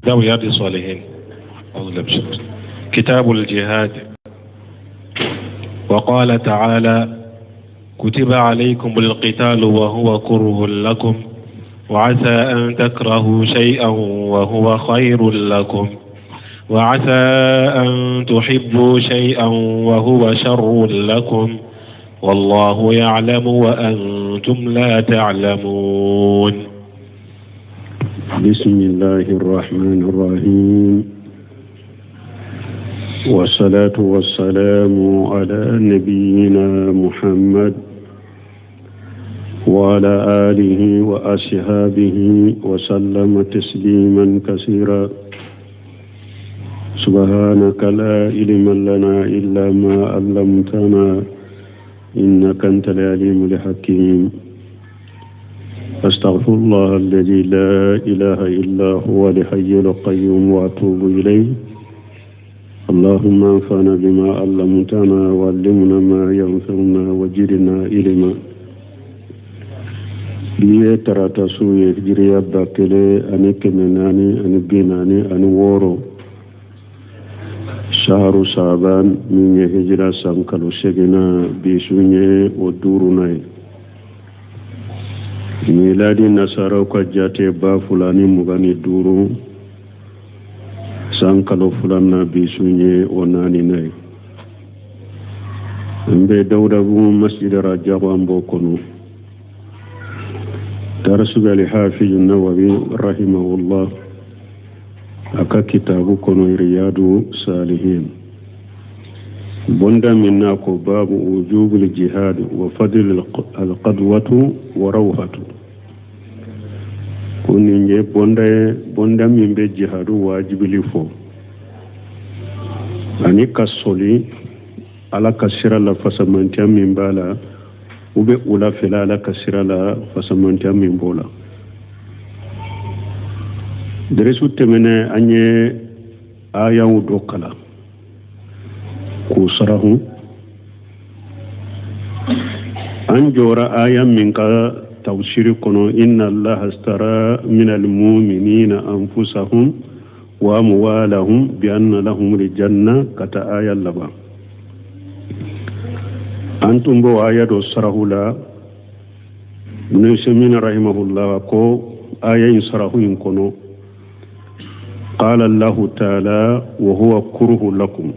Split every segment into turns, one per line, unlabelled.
كتاب رياض الصالحين. كتاب الجهاد. وقال تعالى: كتب عليكم القتال وهو كره لكم وعسى أن تكرهوا شيئا وهو خير لكم وعسى أن تحبوا شيئا وهو شر لكم والله يعلم وأنتم لا تعلمون.
بسم الله الرحمن الرحيم، والصلاة والسلام على نبينا محمد وعلى آله وأصحابه وسلم تسليما كثيرا. سبحانك لا علم لنا إلا ما علمتنا إنك أنت العليم الحكيم. أستغفر الله الذي لا إله إلا هو الحي القيوم وأتوب إليه. اللهم انفعنا بما علمتنا وعلمنا ما ينفعنا وزدنا علما. Bi ye tarata su ye, hijiriya 1446, saharu saban, min ye hijira san kalo seginna, bi su ye o duuruna ye. Miladi nasaraw ka jate 2025, san kalo filanan, bi su ye o naanina ye. An bɛ Dawudabugu masjid Rajabu, an b'o kɔnɔ. Darasu bɛ Alhafiz Nawawi rahimahullah a ka kitabu kɔnɔ, Riyadu Salihin, bonda min n'a ko babu wujubul jihad wa fadl alqadwatu wa rawhatu. Ko nin ye bonda ye, bonda min bɛ jihadu wajibili fɔ ani ka soli Ala ka sira la, fasamantiya min b'a la, u bɛ u la fɛla Ala ka sira la, fasamantiya min b'o la. Dɛrɛsu tɛmɛnɛ, an ye ayaw dɔ kalan k'u sarahu. An jɔra aya min ka tafsiri kɔnɔ, inna allaha astara min almuminina anfusahum wa amwalahum bi anna lahum aljanna, ka taa aya laban. An tun b'o aya dɔ sarahu la. Ibn Usaymin rahimahullah ko aya in sarahu in kɔnɔ, qala Allahu ta'ala wa huwa kuruhu lakum,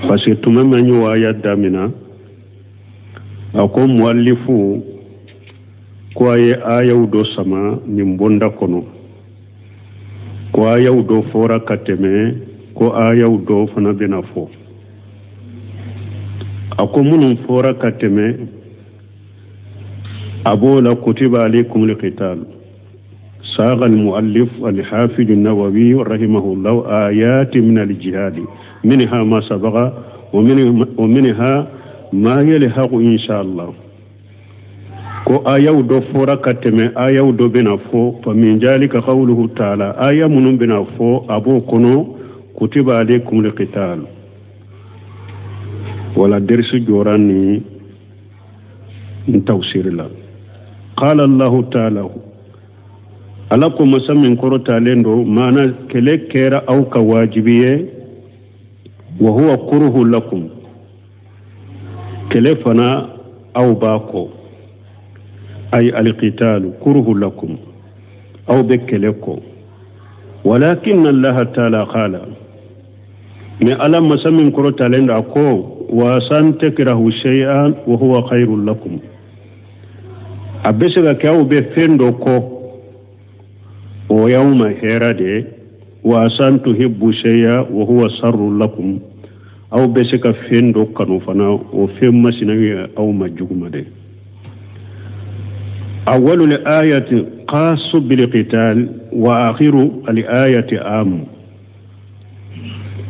parce que tuma min y'o aya damina, a ko muallifu ko a ye ayaw dɔ sama nin bonda kɔnɔ, ko ayaw dɔ fɔra ka tɛmɛ, ko ayaw dɔ fana bɛna fɔ. A ko minnu fɔra ka tɛmɛ, a b'o la kutiba alaykum alqital. ساق المؤلف الحافظ النووي رحمه الله آيات من الجهاد، منها ما سبق ومنها ما يلحق إن شاء الله. Ko ayaw dɔ fɔra ka tɛmɛ, ayaw dɔ bɛna fɔ. Famin jalika qawluhu ta'ala, aya minnu bɛna fɔ, a b'o kɔnɔ kutiba alaykum alqital. Wala derisi jɔra ni n tafsiri la. Qala Allahu ta'ala, Ala ko, masa min kɔrɔtalen don, maana kɛlɛ kɛra aw ka wajibi ye, wa huwa kuruhu lakum, kɛlɛ fana aw b'a kɔ, ay alqitalu kuruhu lakum, aw bɛ kɛlɛ kɔ. Walakin allaha taala qala, mais Ala masa min kɔrɔtalen don, a ko wa asa an takrahu shay'an wa huwa khairun lakum, a bɛ se ka kɛ aw bɛ fɛn dɔ kɔ, o y'aw ma hɛrɛ de ye. Wa asa an tuhibbu shay'a wa huwa sarru lakum, aw bɛ se ka fɛn dɔ kanu fana, o fɛn masina ye aw ma juguma de. Awwalu al-ayati qaasu bil qital wa akhiru al-ayati am.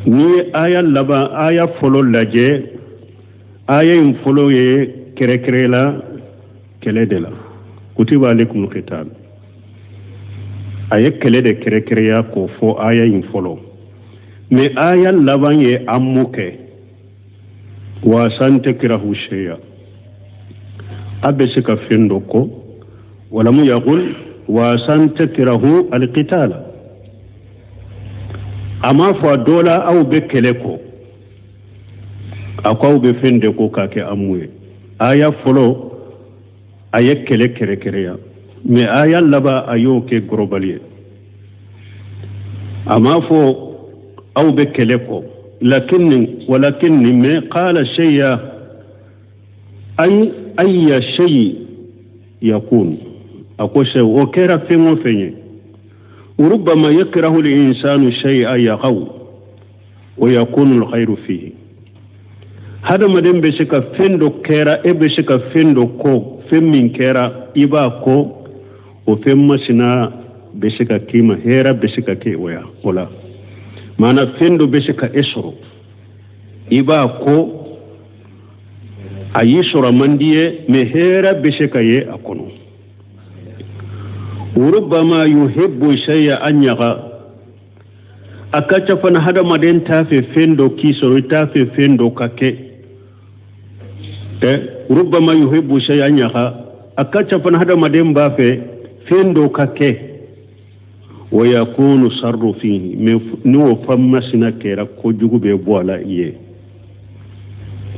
Ni ye aya laban, aya fɔlɔ lajɛ, aya in fɔlɔ ye kɛrɛkɛrɛ la kɛlɛ de la, kutiba alaykum qital, a ye kɛlɛ de kɛrɛkɛrɛya k'o fɔ aya in fɔlɔ. Mais aya laban ye amu kɛ, wa asa an takrahu shay'a, a bɛ se ka fɛn dɔ kɔ. Walamu yaqul Wa asa an takrahu alqitala. A m'a fɔ a dɔ la aw bɛ kɛlɛ kɔ, a ko aw bɛ fɛn de ko k'a kɛ amu ye. Aya fɔlɔ, a ye kɛlɛ kɛrɛkɛrɛya, mais aya laban, a y'o kɛ global ye. A m'a fɔ aw bɛ kɛlɛ kɔ, lakin walakin mais qala shay'a ay ayya shay yakun. A ko shay o kɛra fɛn o fɛn ye. Rubbama yakrahu al-insanu shay'a yaqaw wa yakunu al-khayru fihi. Hadamaden bɛ se ka fɛn dɔ kɛra, e bɛ se ka fɛn dɔ ko, fɛn min kɛra i b'a ko, o fɛn masina bɛ se ka k'i ma hɛrɛ, bɛ se ka kɛ o ya o la. Maana fɛn dɔ bɛ se ka e sɔrɔ, i b'a ko, a y'i sɔrɔ a man di ye, mais hɛrɛ bɛ se ka ye a kɔnɔ. Rubbama yuhibbu shay'a an yaqa. A ka ca fana hadamaden t'a fɛ fɛn dɔ k'i sɔrɔ, i t'a fɛ fɛn dɔ ka kɛ. Rubbama yuhibbu shay'an yaqa. A ka ca fana hadamaden b'a fɛ fɛn dɔ ka kɛ, wa yakunu sarru fihi, mais ni o fɛn masina kɛra, kojugu bɛ bɔ a la i ye.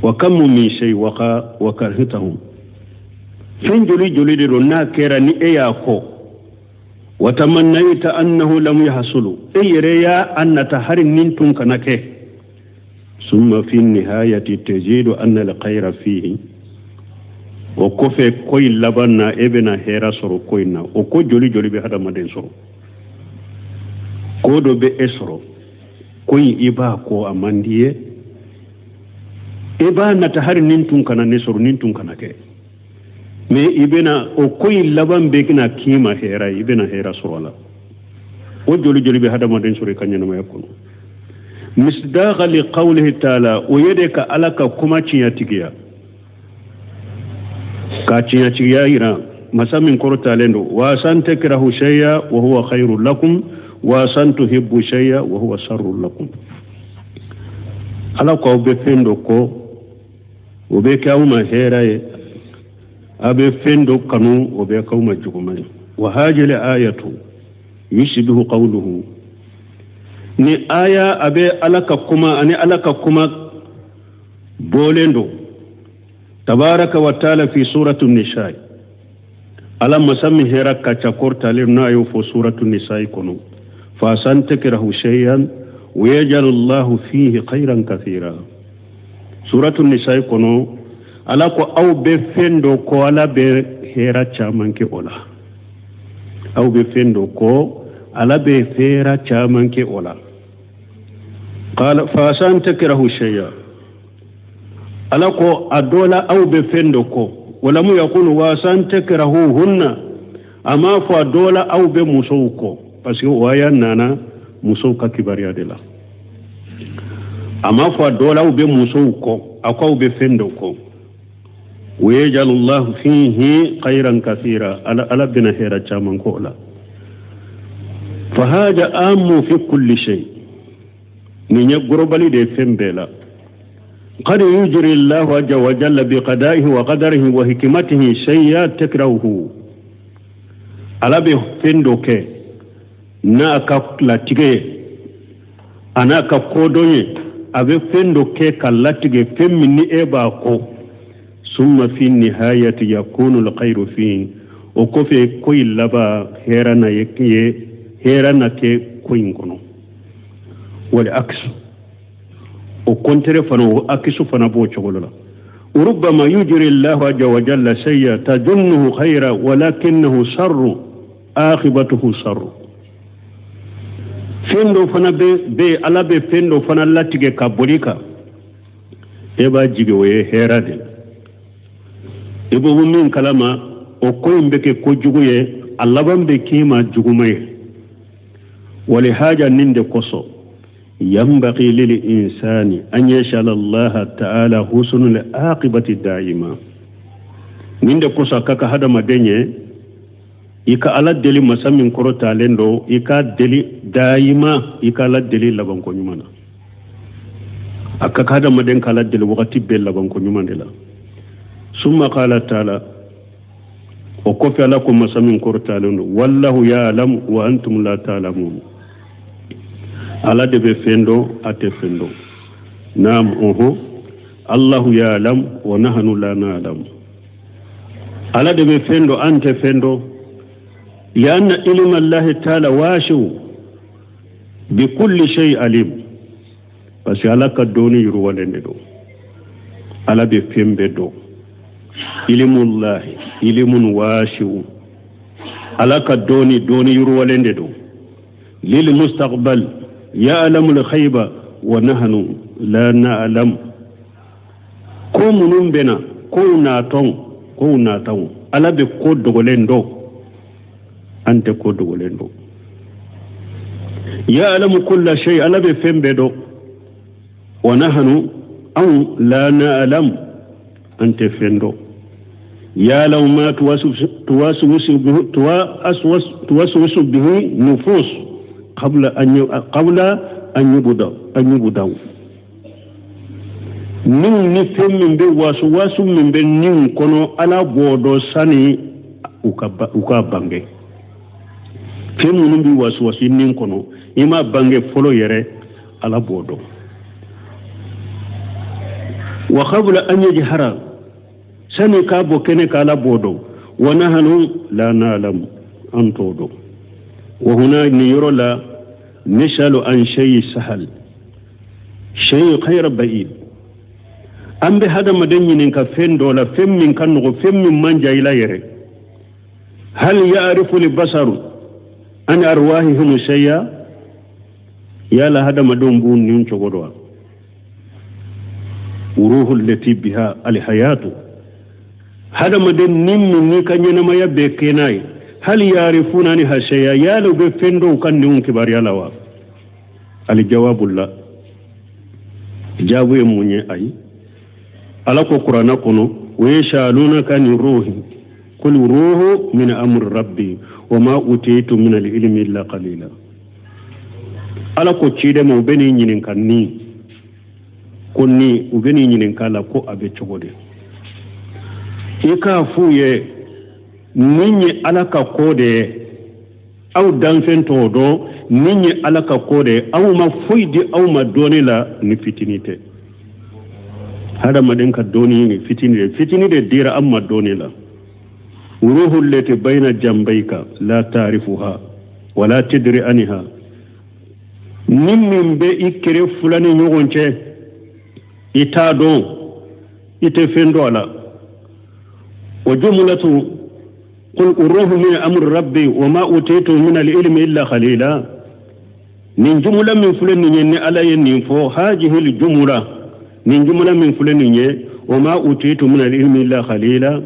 Wa kam min shay waqa wa karhitahu. Fɛn joli joli de don n'a kɛra ni e y'a kɔ, wa tamannayta annahu lam yahsulu, e yɛrɛ y'a a nata hari nin tun kana kɛ. Summa fi nihayati tajidu anna alkhayra fihi. O kɔfɛ, ko in laban na, e bɛna hɛrɛ sɔrɔ ko in na. O ko joli joli bɛ hadamaden sɔrɔ? Ko dɔ bɛ e sɔrɔ, ko in i b'a ko, a man di ye, i b'a nata hari nin tun kana ne sɔrɔ, nin tun kana kɛ, mais i bɛna o ko in laban bɛ na k'i ma hɛrɛ ye, i bɛna hɛrɛ sɔrɔ a la. O joli joli bɛ hadamaden sɔrɔ i ka ɲɛnamaya kɔnɔ? Misdaqa li qawlihi ta'ala, o ye de ka Ala ka kuma tiɲɛtigiya, ka tiɲɛtigiya yira masa min kɔrɔtalen don. Wa asa an takrahu shay'a wa huwa khairu lakum wa asa an tuhibbu shay'a wa huwa sharru lakum. Ala ko aw bɛ fɛn dɔ kɔ, o bɛ kɛ aw ma hɛrɛ ye, a bɛ fɛn dɔ kanu, o bɛ k'aw ma juguman ye. Wa hadhihi ayatu yushbihu qawluhu. Ni aya a bɛ Ala ka kuma ani Ala ka kuma bɔlen don tabaraka wa taala fi suratu Nisa. Ala masa min hɛrɛ ka ca kɔrɔtalen, n'a y'o fɔ suratu Nisa kɔnɔ: fa asa an takrahu shay'an wa yaj'al Allahu fihi khayran kathira. Suratu Nisa kɔnɔ, Ala ko aw bɛ fɛn dɔ kɔ, Ala bɛ hɛrɛ caman kɛ o la. Aw bɛ fɛn dɔ kɔ, Ala bɛ hɛrɛ caman kɛ o la. Qala fa asa an takrahu shay'a. Ala ko a dɔ la aw bɛ fɛn dɔ kɔ. Walamu yakunu wa asa an takrahuhunna. A m'a fɔ a dɔ la aw bɛ musow kɔ, parce que o aya nana musow ka kibaruya de la. A m'a fɔ a dɔ la aw bɛ musow kɔ, a ko aw bɛ fɛn dɔ kɔ. Wa yaj'alu Allahu fihi khayran kathira. Ala bɛna hɛrɛ caman k'o la. Fa hada amu fi kulli shay. Nin ye global de ye fɛn bɛɛ la. قد يجري الله عز وجل بقضائه وقدره وحكمته شيئا تكرهه. Ala bɛ fɛn dɔ kɛ n'a ka latigɛ ye, a n'a ka kodɔn ye, a bɛ fɛn dɔ kɛ ka latigɛ, fɛn min ni e b'a kɔ. Summa fi nihayati yakunu alkhayru fihi. O kɔfɛ, ko in laban, hɛrɛ na ye, hɛrɛ na kɛ ko in kɔnɔ. Wal aksu, o contraire fana, o akisu fana b'o cogo la. ربما يجري الله عز وجل شيئا تظنه خيرا ولكنه شر، عاقبته شر. Fɛn dɔ fana bɛ, Ala bɛ fɛn dɔ fana latigɛ ka boli kan, e b'a jigi o ye hɛrɛ de, i bɛ bɔ min kalama, o ko in bɛ kɛ kojugu ye, a laban bɛ k'i ma juguman ye. Walihaja, nin de kosɔn ينبغي للإنسان أن يسأل الله تعالى حسن العاقبة دائما. Nin de kosɔn a ka kan hadamaden ye i ka Ala deli, masa min kɔrɔtalen don, i ka deli dayima, i ka Ala deli labanko ɲuman na. A ka kan hadamaden ka Ala deli wagati bɛɛ labanko ɲuman de la. Summa qala taala. O kɔfɛ Ala ko masa min kɔrɔtalen don, wallahu ya'lam wa antum la ta'lamun. Ala de bɛ fɛn dɔn, a tɛ fɛn dɔn. Naam, oho, Allahu ya'lam wa nahnu la na'lam. Ala de bɛ fɛn dɔn, an tɛ fɛn dɔn. Lianna ilma Allahi ta'ala wasi'u bi kulli shay alim. Parce que Ala ka dɔnni yiriwalen de don. Ala bɛ fɛn bɛɛ dɔn. Ilimullahi ilimun wasi'u. Ala ka dɔnni dɔnni yiriwalen de don. Lil mustaqbal ya'lamu al-khayba wa nahnu la na'lam. Ko minnu bɛ na, kow natɔn, kow nataw, Ala bɛ ko dogolen dɔn, an tɛ ko dogolen dɔn. Ya'lamu kulla shay, Ala bɛ fɛn bɛɛ dɔn. Wa nahnu anw la na'lam, an tɛ fɛn dɔn. Ya'lamu ma tuwaswisu bihi nufus qabla an yubdaw. Niw ni fɛn min bɛ wasu wasu min bɛ niw kɔnɔ, Ala b'o dɔn sani u ka bange. Fɛn minnu bɛ wasu wasu niw kɔnɔ, i ma bange fɔlɔ yɛrɛ, Ala b'o dɔn. Wa qabla an yajhara, sani k'a bɔ kɛnɛ kan, Ala b'o dɔn. Wa nahnu la na'lam, an t'o dɔn. Wa huna, nin yɔrɔ la, nisalu an shay'i sahal shay khayra ba'id. An bɛ hadamaden ɲininka fɛn dɔ la, fɛn min ka nɔgɔ, fɛn min man jan i la yɛrɛ. Hal ya'rifu al-basaru an arwahihim shay'a? Yala hadamadenw b'u nin cogo dɔn wa? Ruhu allati biha alhayatu. Hadamaden nin min n'i ka ɲɛnamaya bɛɛ kɛ n'a ye, hal ya'rifuna anha shay'a? Yala u bɛ fɛn dɔw ka ninw kibaruya la wa? Aljawabu la. Jaabu ye mun ye? Ayi. Ala ko Kuranɛ kɔnɔ, wa yas'alunaka ani ruhi qul ruhu min amri rabbi wa ma utitu min al-ilmi illa qalila. Ala ko ciden ma, u bɛ n'i ɲininka ni ko ni u bɛ n'i ɲininka la ko a bɛ cogo di? I k'a f'u ye nin ye Ala ka ko de ye, aw danfɛn t'o dɔn. Nin ye Ala ka ko de ye, aw ma foyi di aw ma dɔnni la ni fitinin tɛ. Hadamaden ka dɔnni ni fitinin de, fitinin de dira an ma dɔnni la. Ruhu allati bayna jambayka la ta'rifuha wa la tadri anha. Ni min bɛ i kɛrɛ fila ni ɲɔgɔn cɛ, i t'a dɔn, i tɛ fɛn dɔn a la. Wa jumlatu qul ruhu min amri rabbi wa ma utitu min al-ilmi illa qalila. Nin jumla min filɛ nin ye, ni Ala ye nin fɔ, hajihi al-jumla, nin jumla min filɛ nin ye, wa ma utitu min al-ilmi illa qalila,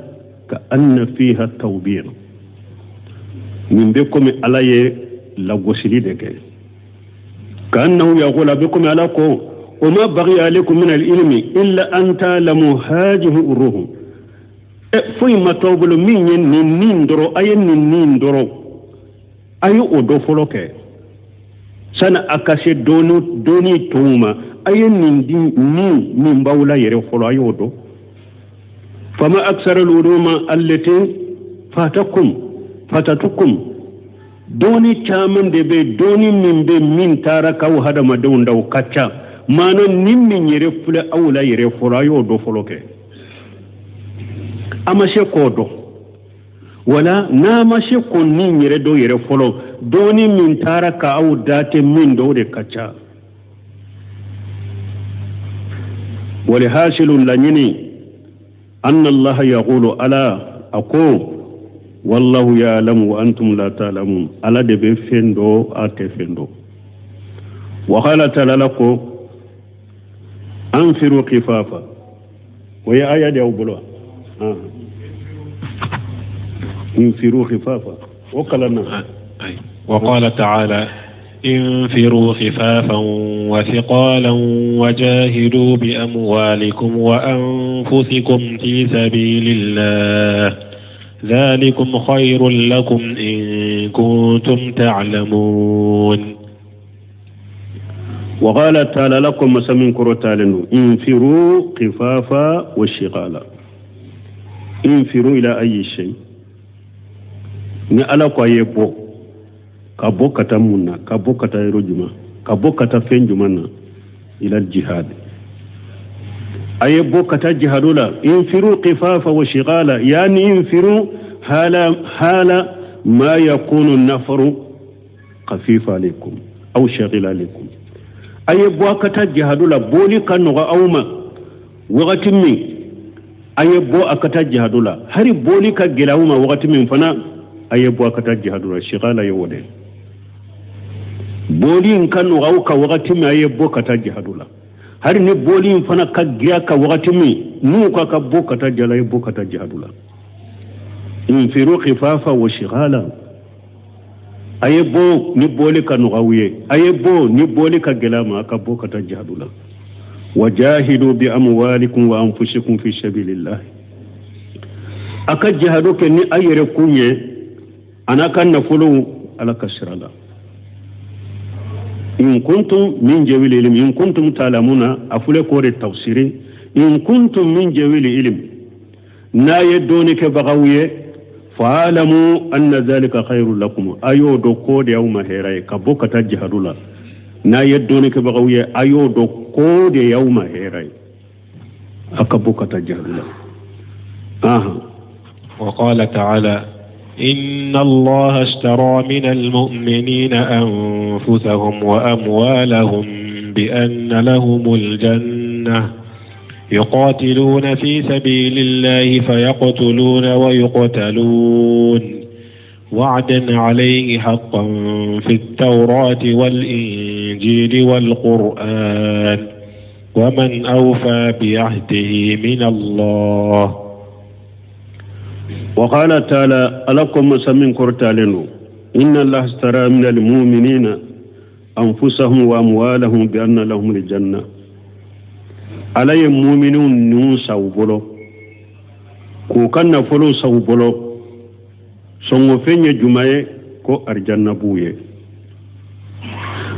ka anna fiha tawbir. Nin bɛ komi Ala ye lagosili de kɛ. Ka annahu yaqul, a bɛ komi Ala ko, wa ma baghiya alaykum min al-ilmi illa an ta'lamu hajihi ruhu. Foyi ma t'aw bolo min ye nin nin dɔrɔn, a ye nin nin dɔrɔn, a ye o dɔ fɔlɔ kɛ sani a ka se dɔnni tɔw ma. A ye nin di nin min b'aw la yɛrɛ fɔlɔ, a y'o dɔn. Fama aksara al-uluma allati fatatukum. Dɔnni caman de bɛ, dɔnni min bɛ min taara k'aw hadamadenw da, o ka ca. Maana nin min yɛrɛ filɛ aw la yɛrɛ fɔlɔ, a y'o dɔ fɔlɔ kɛ. A ma se k'o dɔn, wala n'a ma se k'o nin yɛrɛ dɔn yɛrɛ fɔlɔ, dɔnni min taara k'aw da tɛ min dɔn, o de ka ca. Walihasilu laɲini, anna Allaha yaqulu, Ala a ko, wallahu ya'lamu wa antum la ta'lamun. Ala de bɛ fɛn dɔn, a tɛ fɛn dɔn. Wa qala ta'ala, Ala ko, anfiru khifafa. O ye aya de y'aw bolo wa? Infiru khifafa, o kalanna.
Wa qala ta'ala انفروا خفافا وثقالا وجاهدوا بأموالكم وأنفسكم في سبيل الله ذلكم خير لكم إن كنتم تعلمون.
وقال تعالى لكم مسمين كرتالن انفروا خفافا وشغالا. انفروا إلى أي شيء؟ Ni Ala ko a ye bɔ, ka bɔ ka taa mun na, ka bɔ ka taa yɔrɔ jumɛn, ka bɔ ka taa fɛn jumɛn na, ila jihad. A ye bɔ ka taa jihadu la, infiru qifafa wa shigala, yani infiru hala hala ma yakunu nafaru khafifa alaykum aw shaghila alaykum. A ye bɔ ka taa jihadu la, bɔli ka nɔgɔ aw ma wagati min, a ye bɔ a ka taa jihadu la. Hari bɔli ka gɛlɛ aw ma wagati min fana, a ye bɔ a ka taa jihadu la. Shigala ye o de. Bɔli in ka nɔgɔ aw ka wagati min, a ye bɔ ka taa jihadu la. Hari ni bɔli in fana ka gɛlɛya ka wagati min, n'u ka bɔ ka taa jihadu la, a ye bɔ ka taa jihadu la. Infiru khifafa wa shigala. A ye bɔ ni bɔli ka nɔgɔ aw ye, a ye bɔ ni bɔli ka gɛlɛya ma, a ka bɔ ka taa jihadu la. Wajahidu bi amwalikum wa anfusikum fi sabilillah. A ka jihadu kɛ ni a yɛrɛ kun ye, a n'a ka nafolow Ala ka sira la. In kuntum min jawil ilm, in kuntum ta'lamuna, a fule k'o de tafsiri. In kuntum min jawil ilm, n'a ye dɔɔni kɛbagaw ye, fa'alamu anna dhalika khairul lakum, a y'o dɔn k'o de y'aw ma hɛrɛ ye, ka bɔ ka taa jihadu la. N'a ye dɔɔni kɛbagaw ye, a y'o dɔn k'o de y'aw ma hɛrɛ ye, a ka bɔ ka taa jihadu la.
وقال تعالى إن الله اشترى من المؤمنين أنفسهم وأموالهم بأن لهم الجنة يقاتلون في سبيل الله فيقتلون ويقتلون وعدا عليه حقا في التوراة والإنجيل والقرآن ومن أوفى بعهده من الله.
وقال تعالى ألكم مسمين كرتالنو إن الله اشترى من المؤمنين أنفسهم وأموالهم بأن لهم الجنة. علي المؤمنون نوسا وبلو كوكان فلو سوبلو سنغفين جمعي كو أرجنة بوي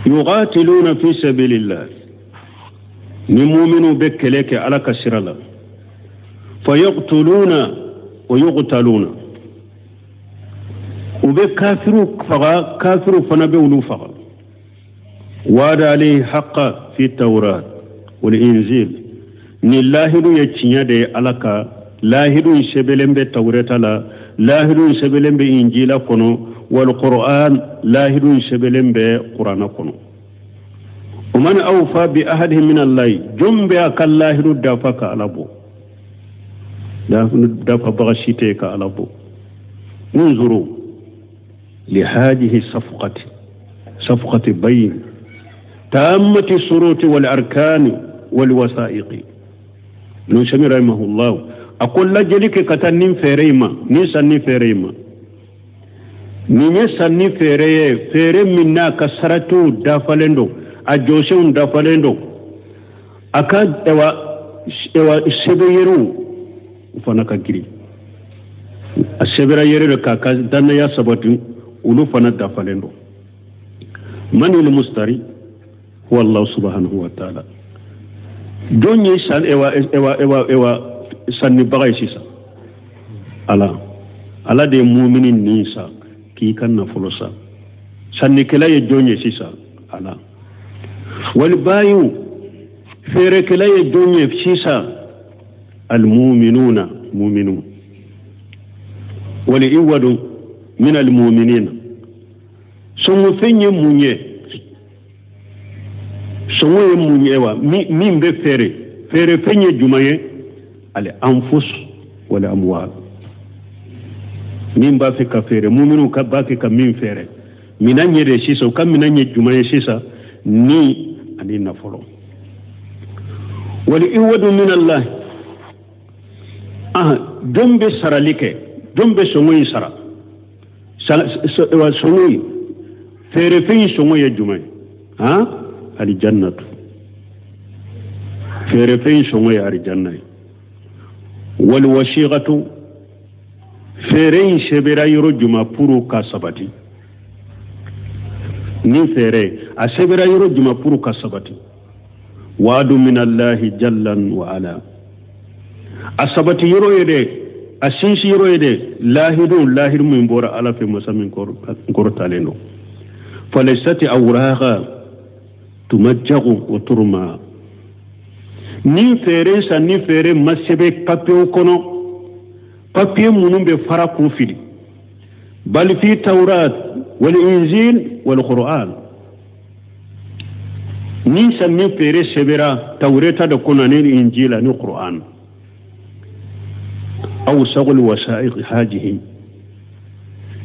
يقاتلون في سبيل الله نمؤمنوا بكليك على كسر الله فيقتلون ويقتلون وبكافروا فغا كافروا فنبولوا فغا واد عليه حق في التوراة والإنجيل ni lahidu ye tiɲɛ de ye Ala ka lahidu in sɛbɛnlen bɛ Tawureta la, lahidu in sɛbɛnlen bɛ Injila kɔnɔ, wal Qur'an lahidu in sɛbɛnlen bɛ Qur'ana kɔnɔ. ومن أوفى بعهده من الله jɔn bɛ a ka lahidu dafa ka Ala bɔ, dafa baga si tɛ ka Ala bɔ. انظروا لهذه الصفقة صفقة بين تامة الشروط والأركان والوثائق. نوشمي رحمه الله أقول لجلك كتنين فيريما نيسان فيريما نيسان فيري فيري منا كسرتو دافلندو أجوشون دافلندو أكاد إوا إوا سبيرو فانا كجري السبيرا يري كاكا دانا يا سبتو ولو فانا دافلندو. من المستري هو الله سبحانه وتعالى. دوني سان إوا إوا إوا إوا سان بغاي سيسا على على دي مؤمنين نيسا كي كان نفلوسا سان كلا يدوني سيسا على والبايو فيركلا يدوني سيسا المؤمنون مؤمنون والإود من المؤمنين سمفين يمونيه sɔngɔ ye mun ye wa min bɛ feere feere fɛn ye jumɛn ye ale anfus wala amwal min b'a fɛ ka feere muminu ka b'a fɛ ka min feere minan ye de sisan u ka minan ye jumɛn ye sisan ni ani nafolo wal iwadu min Allah jɔn bɛ sarali kɛ jɔn bɛ sɔngɔ in sara sɔngɔ in feere fɛn in sɔngɔ ye jumɛn ye han aljannatu feere fɛn sɔngɔ ye alijanna ye wal wasiqatu feere in sɛbɛra yɔrɔ juma puru ka sabati ni feere a sɛbɛra yɔrɔ juma puru ka sabati waadu min allahi jallan wa ala a sabati yɔrɔ ye dɛ A sinsin yɔrɔ ye de lahidu, lahidu min bɔra Ala fɛ, masa min kɔrɔtalen don. Falaysati awraqa tumajjagu wa turma. Ni feere sanni feere ma sɛbɛn papiyew kɔnɔ, papiye minnu bɛ fara k'u fili. Bal fi tawrat wal injil wal qur'an. Ni sanni feere sɛbɛra tawreta de kɔnɔ ni injila ni qur'an. Awsaqul wasaiq hajihi,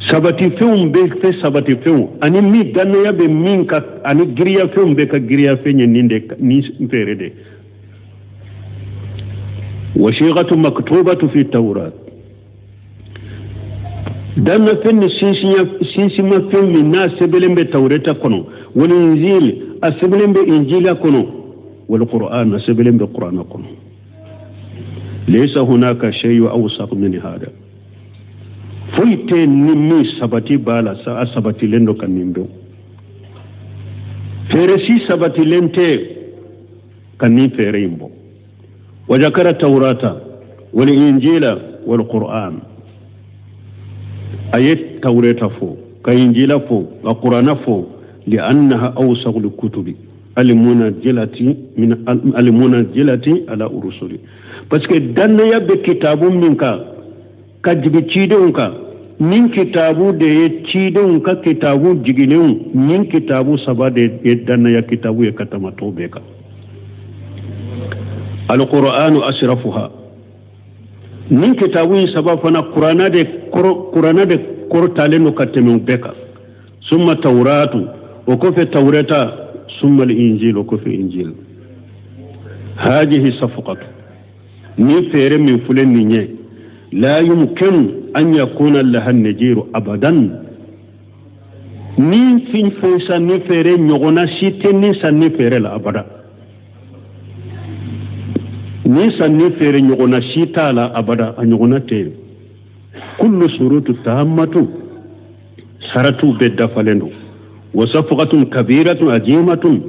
sabati fɛnw bɛ fɛ, sabati fɛnw ani min dannaya bɛ min ka ani giriya fɛnw bɛ ka giriya fɛn ye nin de nin feere de. Wasiqatu maktubatu fi tawrat, dannafɛn ni sinsinma fɛn min n'a sɛbɛnlen bɛ tawreta kɔnɔ, wal injil, a sɛbɛnlen bɛ injila kɔnɔ, wal qur'an, a sɛbɛnlen bɛ qur'ana kɔnɔ. Laysa hunaka shay'un awsaq min hada, foyi tɛ ni min sabati b'a la, a sabatilen don ka nin bɔ. Feere si sabatilen tɛ ka nin feere in bɔ. Wa zakara tawrata wal injila wal qur'an, a ye tawreta fɔ ka injila fɔ ka qur'ana fɔ. Li'annaha awsaqu likutubi almunajjilati min almunajjilati ala urusuli, parce que dannaya bɛ kitabu min kan ka jigin cidenw kan, nin kitabu de ye cidenw ka kitabu jiginenw, nin kitabu saba de ye dannaya kitabu ye ka tɛmɛ tɔw bɛɛ kan. Alqur'anu asrafuha, nin kitabu in saba fana kurana de kɔrɔ, kurana de kɔrɔtalen don ka tɛmɛ u bɛɛ kan. Summa tawratu, o kɔfɛ tawreta, summa al-injil, o kɔfɛ injil. Hadihi safqatu, ni feere min filɛ nin ye, la yumkinu an yakuna laha najiru abadan, ni fin fɛn sanni feere ɲɔgɔnna si tɛ ni sanni feere la abada, ni sanni feere ɲɔgɔnna si t'a la abada, a ɲɔgɔnna tɛ yen. Kullu surutu tammatu, saratiw bɛɛ dafalen don. Wa safqatun kabiratun ajimatun,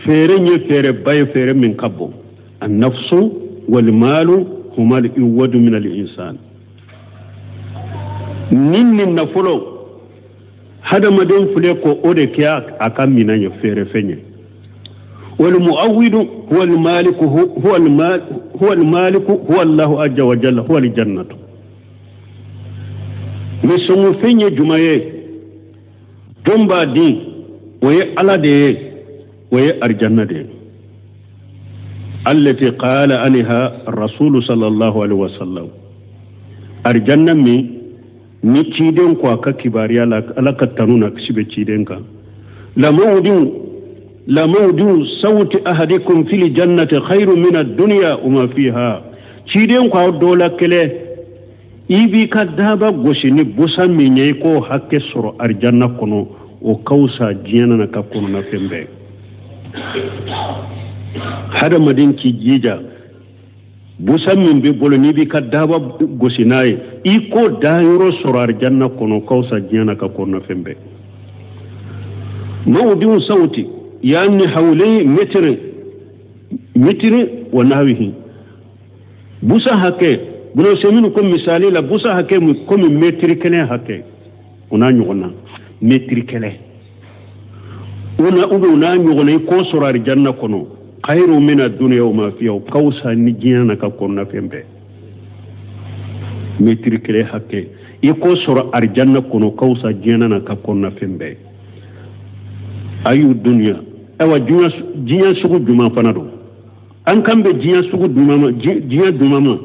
feere ye feereba ye, feere min ka bon. Annafsu walmalu huma al-iwadu min al-insan, nin ni nafolo hadamaden filɛ ko o de kɛ a ka minɛn ye, feere fɛn ye. Walmuawidu huwa almaliku, huwa almal, huwa almaliku, huwa Allahu azza wa jalla, huwa aljannatu. Ni sɔngɔ fɛn ye juma ye, jɔn b'a di, o ye Ala de ye, o ye arijanna de ye. Allati qala anha rasulu sallallahu alaihi wasallam, arijanna min ni ciden ko a ka kibaruya la, Ala ka tanu na kisi bɛ ciden kan. La mawdiu sawti ahadikum fil jannati khairu min ad-dunya wa ma fiha. Ciden ko aw dɔ la kɛlɛ, i b'i ka daba gosi ni busan min ye, i k'o hakɛ sɔrɔ arijanna kɔnɔ, o ka fisa diɲɛ na ka kɔnɔna fɛn bɛɛ. Hadamaden k'i jija, busan min b'i bolo n'i b'i ka daba gosi n'a ye, i k'o dayɔrɔ sɔrɔ arijanna kɔnɔ, o ka fisa diɲɛ na ka kɔnɔna fɛn bɛɛ. Mawdiu sawti yani hawli mitri mitri wa nahwihi, busan hakɛ Bunu ko misali la, busan hakɛ komi mɛtiri kelen hakɛ, o n'a ɲɔgɔnna, mɛtiri kelen o na u n'a ɲɔgɔnna, i k'o sɔrɔ arijanna kɔnɔ. Khairu mina dunya wa ma fiha, o ka fisa ni diɲɛ na ka kɔnɔna fɛn bɛɛ. Mɛtiri kelen hakɛ i k'o sɔrɔ arijanna kɔnɔ, o ka fisa diɲɛ na ka kɔnɔna fɛn bɛɛ. Ayu dunya, ayiwa diɲɛ sugu jumɛn fana don? An kan bɛ diɲɛ sugu jumɛn ma? Diɲɛ jumɛn ma?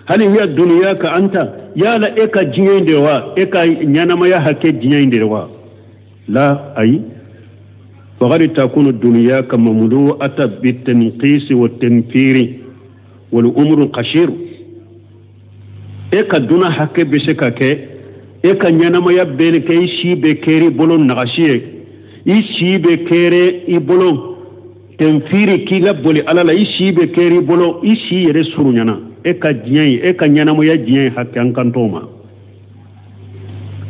Hali hiya dunyaka anta, yala e ka diɲɛ in de wa? E ka ɲɛnamaya hakɛ diɲɛ in de wa? La, ayi. Faqad takunu dunyaka mamlu'ata bitanqisi wa tanfiri wal umru qashir. E ka duna hakɛ bɛ se ka kɛ, e ka ɲɛnamaya bɛ kɛ, i si bɛ kɛra i bolo nagasi ye, i si bɛ kɛra i bolo tenfiri k'i la boli Ala la, i si bɛ kɛra i bolo, i si yɛrɛ surunyana. E ka diɲɛ ye, e ka ɲɛnamaya diɲɛ ye hakɛ, an kan t'o ma.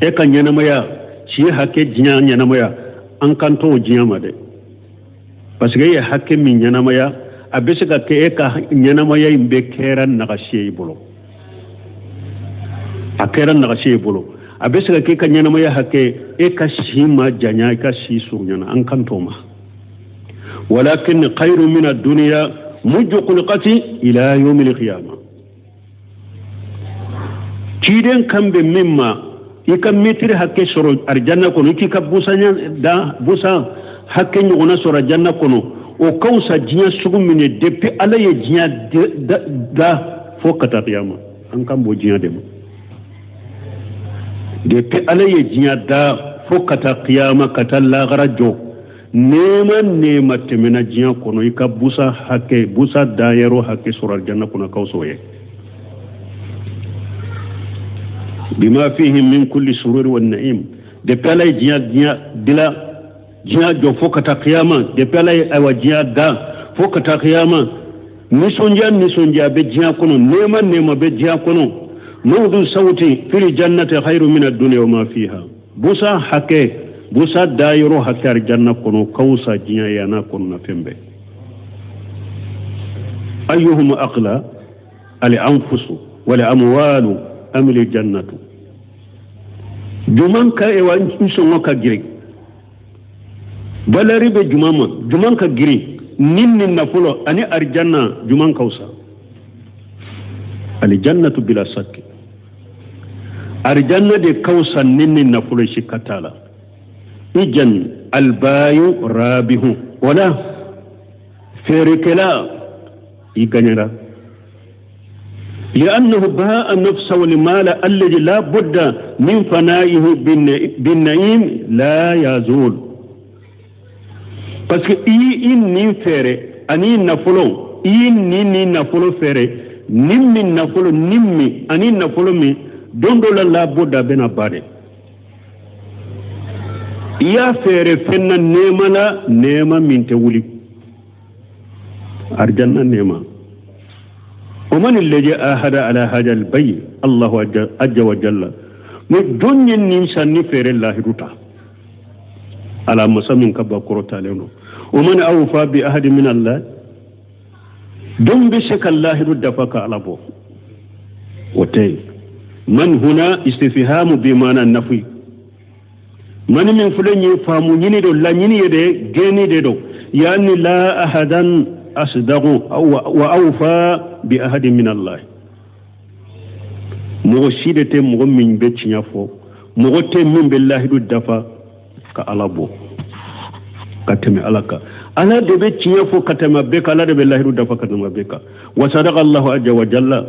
E ka ɲɛnamaya si hakɛ diɲɛ ɲɛnamaya, an kan t'o diɲɛ ma dɛ, parce que e ye hakɛ min ɲɛnamaya, a bɛ se ka kɛ e ka ɲɛnamaya in bɛ kɛra nagasi ye i bolo. A kɛra nagasi ye bolo, a bɛ se ka k'e ka ɲɛnamaya hakɛ, e ka si ma janya, i ka si surunyana, an kan t'o ma. Walakin khayru min ad-dunya mujju khulqati ila yawmi al-qiyamah. Ciden kan bɛ min ma, i ka mɛtiri hakɛ sɔrɔ arijanna kɔnɔ, i k'i ka busan da busan hakɛ ɲɔgɔnna sɔrɔ arijanna kɔnɔ, o ka fisa diɲɛ sugu min ye depuis Ala ye diɲɛ da fo ka taa kiyama. An kan b'o diɲɛ de ma. Depuis Ala ye diɲɛ da fo ka taa kiyama, ka taa lagara jɔ, nɛɛma nɛɛma tɛmɛna diɲɛ kɔnɔ, i ka busa hakɛ, busa dayɔrɔ hakɛ sɔrɔ arijanna kɔnɔ, ka fisa o ye. Bima fihi min kulli sururi wa na'im. Depuis Ala ye diɲɛ dila, diɲɛ jɔ fo ka taa kiyama, depuis Ala ye ayiwa diɲɛ da fo ka taa kiyama, nisɔndiya bɛ diɲɛ kɔnɔ, nɛɛma nɛɛma bɛ diɲɛ kɔnɔ. Mawdu sawti fil jannati khayru min ad-dunya wa ma fiha. Busa hakɛ, busa dayɔrɔ hakɛ arijanna kɔnɔ ka fisa diɲɛ ye a n'a kɔnɔna fɛn bɛɛ. Ayyuhum aqla al anfusu wal amwalu am al jannatu. Juman ka ewa nsɔngɔ ka girin, valeur bɛ juman ma, juman ka girin nin ni nafolo ani arijanna, juman ka fisa. Alijannatu bila sakki, arijanna de ka fisa nin ni nafolo, sikka t'a la. Ijan albayu rabihu, wala feerekɛla i gagnera. لأنه باع نفسه والمال الذي لا بد من فنائه بالنعيم لا يزول. Parce que i nin feere ani nafolo, i nin ni nafolo feere, nin min nafolo, nin min ani nafolo min don dɔ la la budda bɛna ba de. I y'a feere fɛn na, nɛɛma la, nɛɛma min tɛ wuli, arijanna nɛɛma. ومن الذي آهد على هذا البيع؟ الله عز وجل. من دنيا ننسان نفير الله رتا على مسمى كبا كروتا لونه. ومن أوفى بأحد من الله؟ دم بشك الله رد فك على بو وتي. من هنا استفهام بمعنى النفي. من من فلان يفهم يني دو لا يني يدي جيني دو، يعني لا أحدا أصدق وأوفى بأحد من الله. Mɔgɔ si de tɛ mɔgɔ min bɛ tiɲɛ fɔ, mɔgɔ tɛ min bɛ lahidu dafa ka Ala bɔ ka tɛmɛ Ala kan. Ala de bɛ tiɲɛ fɔ ka tɛmɛ bɛɛ kan, Ala de bɛ lahidu dafa ka tɛmɛ bɛɛ kan. Wa sadaqa Allahu azza wa jalla,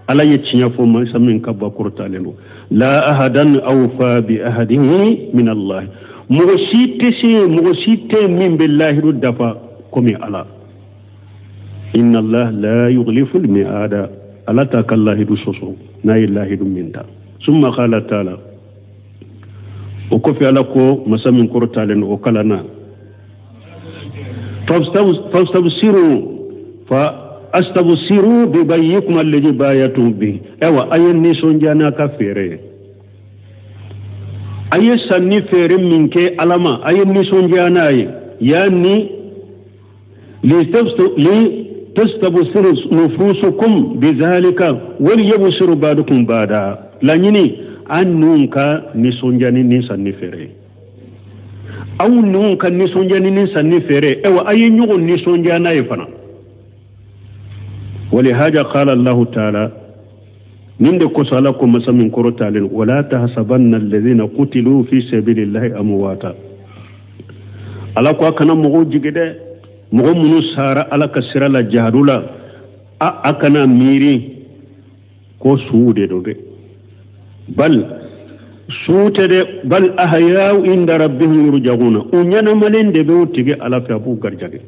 Ala ye tiɲɛ fɔ mansa min ka ba kɔrɔtalen don. La ahadan awfa bi ahadihi min Allah. Mɔgɔ si tɛ se, mɔgɔ si tɛ min bɛ lahidu dafa komi Ala. Inna Allah la yughlifu al-mi'ada. Ala t'a ka lahidu sɔsɔ n'a ye lahidu min ta. Summa qala ta'ala, o kɔfɛ Ala ko masa min kɔrɔtalen don o kalan na, fastabsiru fa astabsiru bi bayyikum alladhi bayatum bi. Ayiwa, a ye nisɔndiya n'a ka feere ye, a ye sanni feere min kɛ Ala ma, a ye nisɔndiya n'a ye. Yani li tastabsiru nufusukum bizalika wal yabsiru ba'dukum ba'da. Laɲini an ninnu ka nisɔndiya ni nin sanni feere ye, aw ninnu ka nisɔndiya ni nin sanni feere. Ayiwa, a ye ɲɔgɔn nisɔndiya n'a ye fana. ولهذا قال الله تعالى من دي كسالكم مسمين كرتالين ولا تحسبن الذين قتلوا في سبيل الله أمواتا. ala ko a kana mɔgɔw jigi dɛ, mɔgɔ minnu sara Ala ka sira la jihadu la, a kana miiri ko suw de don dɛ. Bal su tɛ dɛ, bal ahyau inda rabbihim yurja'una. U ɲɛnamalen de bɛ u tigi Ala fɛ, a b'u garijɛgɛ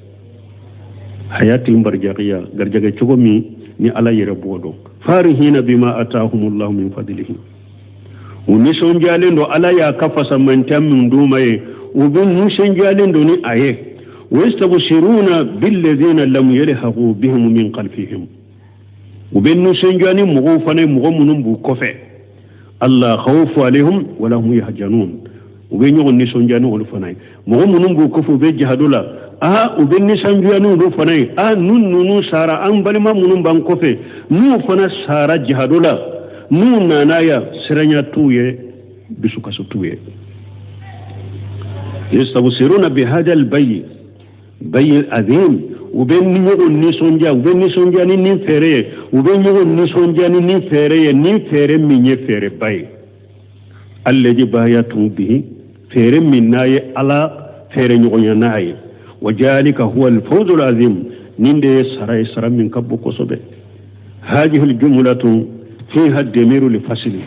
hayati barjaqiya, garijɛgɛ cogo min ni Ala yɛrɛ b'o dɔn. Farihina bima atahumullahu min fadlihi. U nisɔndiyalen don Ala y'a ka fasamantiya min d'u ma ye, u bɛ nisɔndiyalen don ni a ye. Wa yastabshiruna billadhina lam yalhaqu bihim min khalfihim. U bɛ nisɔndiya ni mɔgɔw fana ye, mɔgɔ minnu b'u kɔfɛ. Allah khawfu alayhim wala hum yahzanun. U bɛ ɲɔgɔn nisɔndiya ni olu fana ye, mɔgɔ minnu b'u kɔfɛ, u bɛ jihadu la, u bɛ nisɔndiya ni olu fana ye. Ninnu sara, an balima minnu b'an kɔfɛ, n'u fana sara jihadu la, N'u nana yan, siranya t'u ye, dusukasi t'u ye. Yastabsiruna bihadha albay'i bay'i azim. U bɛ ɲɔgɔn nisɔndiya, u bɛ nisɔndiya ni nin feere ye, u bɛ ɲɔgɔn nisɔndiya ni nin feere ye, nin feere min ye feereba ye. Alladhi bayatum bihi, feere min n'a ye Ala feere ɲɔgɔnya n'a ye. Wa jalika huwa alfawzul azim, nin de ye sara ye, sara min ka bon kosɛbɛ. Hadihi aljumlatu fiha demiru lifasli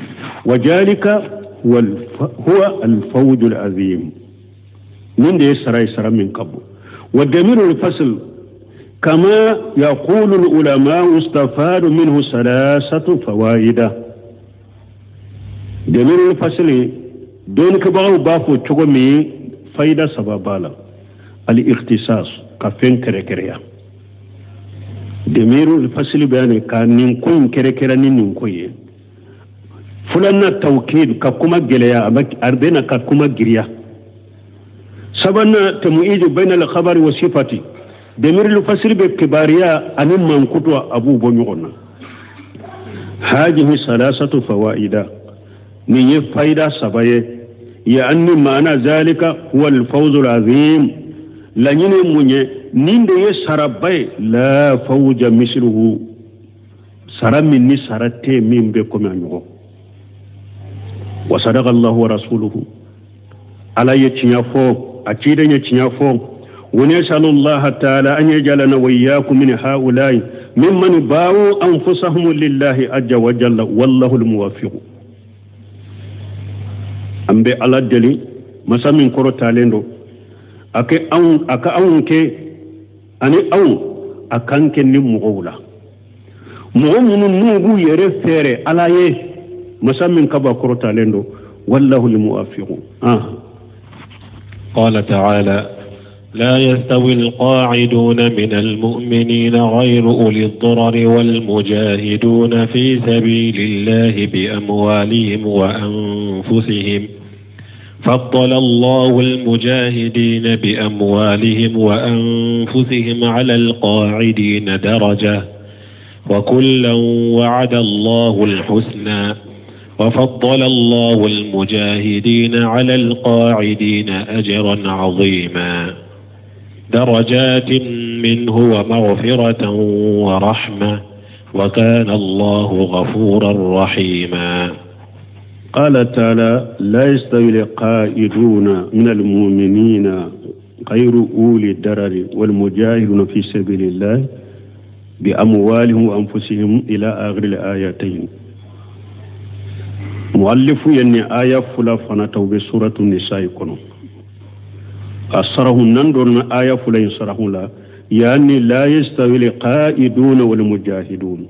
wa jalika huwa alfawzul azim, nin de ye sara ye, sara min ka bon. Wa demiru lifasl kama yaqulu alulama istafadu minhu salasatu fawaida. Demiru lifasli dɔnnikɛbagaw b'a fɔ cogo min, fayida saba b'a la. Al-ikhtisas, ka fɛn kɛrɛkɛrɛya. Demiru fasili bɛ yan ka nin ko in kɛrɛkɛrɛ ni nin ko ye. Filanan, tawkid, ka kuma gɛlɛya, a bɛ na ka kuma giriya. Sabanan, tamuiju bayna al-khabari wa sifati. Demiru fasili bɛ kibariya ani mankutu, a b'u bɔ ɲɔgɔn na. Hadihi salasatu fawaida, nin ye fayida saba ye. Yaani maana zalika huwa al-fawzu al-azim, laɲini mun ye, nin de ye saraba ye. La fawja misluhu, sara min ni sara tɛ min bɛ komi a ɲɔgɔn. Wa sadaqa Allahu wa rasuluhu, Ala ye tiɲɛ fɔ, a ciden ye tiɲɛ fɔ. Wa nasalu Allaha ta'ala an yajalana wa iyyakum min haula'i mimman ba'u anfusahum lillahi azza wa jalla wallahu al-muwaffiq. An bɛ Ala deli, masa min kɔrɔtalen don, a ka anw kɛ ani anw a k'an kɛ ni mɔgɔw la, mɔgɔ minnu n'u b'u yɛrɛ feere Ala ye, masa min kaba kɔrɔtalen don. Wallahu al-muwaffiq.
قال تعالى: لا يستوي القاعدون من المؤمنين غير أولي الضرر والمجاهدون في سبيل الله بأموالهم وأنفسهم فضل الله المجاهدين بأموالهم وأنفسهم على القاعدين درجة وكلا وعد الله الحسنى وفضل الله المجاهدين على القاعدين أجرا عظيما درجات منه ومغفرة ورحمة وكان الله غفورا رحيما.
قال تعالى: لا يستوي القائدون من المؤمنين غير أولي الضرر والمجاهدون في سبيل الله بأموالهم وأنفسهم إلى آخر الآيتين. مؤلف يعني آية فلا فنتو بسورة النساء كنو أصره نندر آية فلا ينصره لا يعني لا يستوي القائدون والمجاهدون.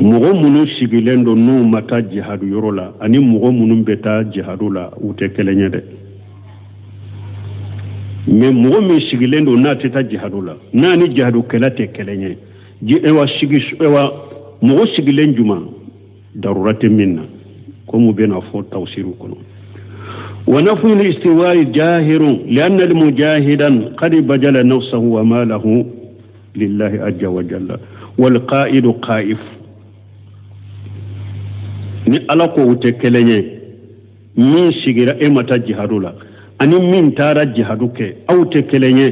Mɔgɔ minnu sigilen don n'u ma taa jihadu yɔrɔ la ani mɔgɔ minnu bɛ taa jihadu la, u tɛ kelen ye dɛ. Mais mɔgɔ min sigilen don n'a tɛ taa jihadu la, n'a ni jihadukɛla tɛ kelen ye. Ewa sigi, ewa mɔgɔ sigilen juma darura tɛ min na, komi u bɛna fɔ tawsiru kɔnɔ. Wa nafyu al-istiwa'i jahirun li'anna al-mujahidan qad bajala nafsahu wa malahu lillahi azza wa jalla wal qa'idu qa'if. Ni Ala ko u tɛ kelen ye, min sigira e ma taa jihadu la ani min taara jihadu kɛ, aw tɛ kelen ye.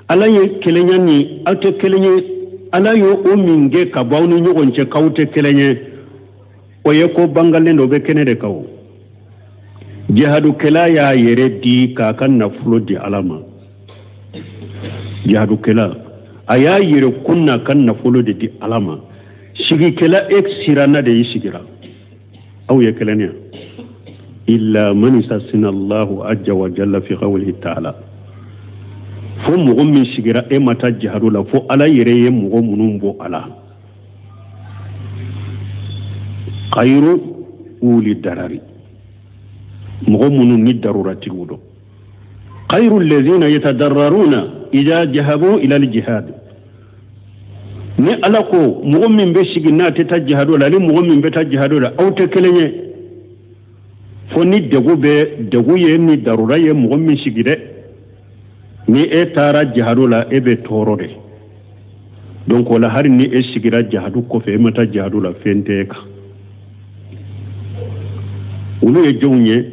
Ala ye kelenya ni aw tɛ kelen ye. Ala ye o min kɛ ka bɔ aw ni ɲɔgɔn cɛ k'aw tɛ kelen ye, o ye ko bangalen dɔ bɛ kɛnɛ de kan. O jihadukɛla y'a yɛrɛ di k'a ka nafolo di Ala ma. Jihadukɛla a y'a yɛrɛ kun n'a ka nafolo de di Ala ma. Sigikɛla e siranna de y'i sigira. Aw ye kelen ye. Illa man istasna Allahu azza wa jalla fi qawlihi ta'ala. Fo mɔgɔ min sigira e ma taa jihadu la, fo Ala yɛrɛ ye mɔgɔ minnu bɔ a la. Khayru uli darari, mɔgɔ minnu ni daruratigiw don. Khayru allazina yatadarraruna idha jahabu ila al-jihad. Ni Ala ko mɔgɔ min bɛ sigi n'a tɛ taa jihadu la ani mɔgɔ min bɛ taa jihadu la, aw tɛ kelen ye. Fo ni degun bɛ degun ye ni darura ye mɔgɔ min sigi dɛ. Ni e taara jihadu la, e bɛ tɔɔrɔ de. Donc o la hali ni e sigira jahadu kɔfɛ e ma taa jahadu la fɛn tɛ e kan. Olu ye jɔnw ye?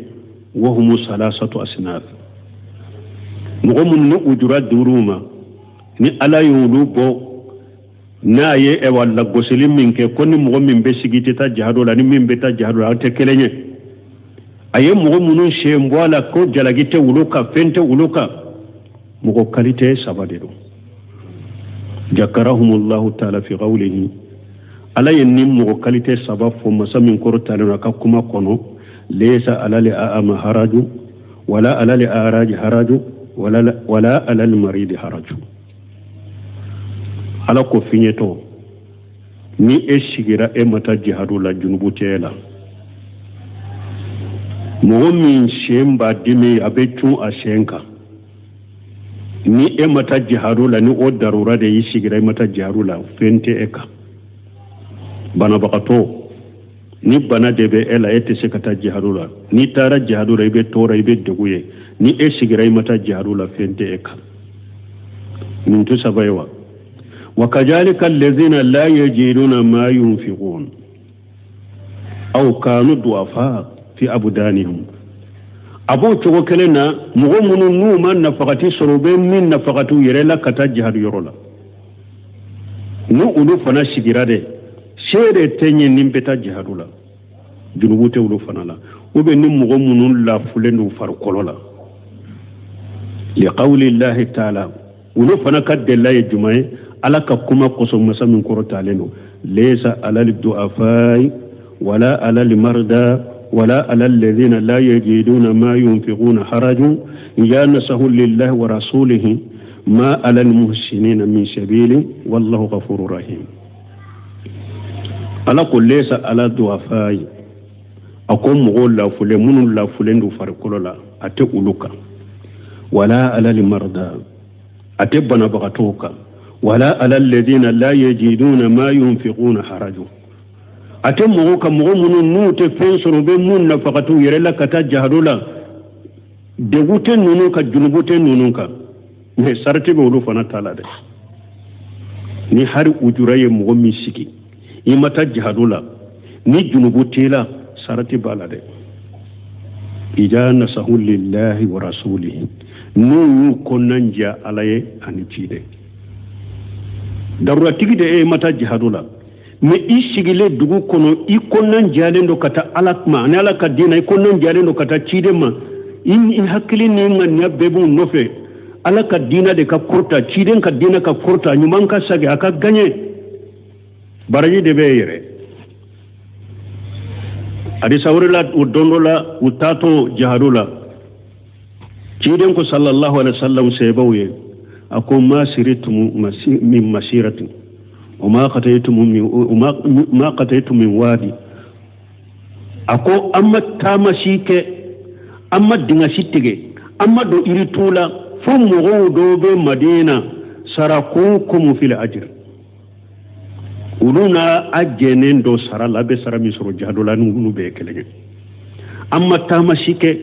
Wahumu salasatu asnaf, mɔgɔ minnu ni ujura dir'u ma, ni Ala y'olu bɔ n'a ye ɛwa lagosili min kɛ ko ni mɔgɔ min bɛ sigi tɛ taa jahadu la, ni min bɛ taa jahadu la, aw tɛ kelen ye. A ye mɔgɔ minnu sen bɔ a la ko jalaki tɛ olu kan, fɛn tɛ olu kan, mɔgɔ kalite saba de don. Jakarahumullahu taala fi qawlihi, Ala ye ni mɔgɔ kalite saba fɔ masa min kɔrɔtalen a ka kuma kɔnɔ, laysa alal a'ma haraju wala alal a'raji haraju wala alal maridi haraju. Ala ko fiɲɛtɔ, ni e sigira e ma taa jihadu la, junubu tɛ e la. Mɔgɔ min sen b'a dimi, a bɛ cun a sen kan, ni e ma taa jihadu la, ni o darura de y'i sigira i ma taa jihadu la, fɛn tɛ e kan. Banabagatɔ, ni bana de bɛ e la, e tɛ se ka taa jihadu la, n'i taara jihadu la i bɛ tɔɔrɔ, i bɛ degun ye, ni e sigira i ma taa jihadu la, fɛn tɛ e kan. Nin tɛ saba ye wa? Wa kazalika allazina la yajiduna ma yunfiqun aw kanu du'afa fi abdanihim. A b'o cogo kelen na, mɔgɔ minnu n'u ma nafagati sɔrɔ, u bɛ min nafagati u yɛrɛ la ka taa jihadu yɔrɔ la, ni olu fana sigira dɛ, se de tɛ ɲɛ ni bɛ taa jihadu la, junubu tɛ olu fana la. Ou bien ni mɔgɔ minnu lafulen don farikolo la, liqawlillahi taala, olu fana ka delila ye jumɛn ye? Ala ka kuma kosɔn masa min kɔrɔtalen don, laysa alal du'afai wala alal marda wala alal ladhina la yajiduna ma yunfiquna harajun ya nasahu lillahi wa rasulihi ma alal muhsinina min sabili wallahu ghafurur rahim. Ala ko laysa ala du'afai, a ko mɔgɔw lafulen minnu lafulen don farikolo la, a tɛ olu kan, wala alal marda, a tɛ banabagatɔw kan, wala alal ladhina la yajiduna ma yunfiquna harajun, a tɛ mɔgɔw kan mɔgɔ minnu n'u tɛ fɛn sɔrɔ, u bɛ mun nafagatiw yɛrɛ la ka taa jahadu la, degun tɛ ninnu kan, junubu tɛ ninnu kan, mais sarati bɛ olu fana ta la dɛ. Ni hari ujura ye mɔgɔ min sigi i ma taa jahadu la, ni junubu t'i la, sarati b'a la dɛ. Ija nasahu lillahi wa rasulihi, n'u y'u kɔnɔna diya Ala ye ani ciden. Daruratigi de e ma taa jihadu la, mais i sigilen dugu kɔnɔ, i kɔnɔna diyalen don ka taa Ala ma ani Ala ka diinɛ, i kɔnɔna diyalen don ka taa ciden ma, i hakili ni ŋaniya bɛɛ b'u nɔfɛ, Ala ka diinɛ de ka kɔrɔta, ciden ka diinɛ ka kɔrɔta, ɲuman ka sagi, a ka gaɲɛ, baraji de bɛ e yɛrɛ. Hadisa wɛrɛ la, o don dɔ la, u taatɔ jihadu la, ciden ko sallallahu alaihi wasallam sahabaw ye, a ko ma siritum min masiratin wa ma qataytum min wadi, a ko an ma taama si kɛ, an ma dingɛ si tigɛ, an ma don yiritu la, fo mɔgɔw dɔw bɛ Madina sarakukum fil ajr, olu n'a a jɛnnen dɔ sara la, a bɛ sara min sɔrɔ jihadu la, n'olu bɛɛ ye kelen ye. An ma taama si kɛ,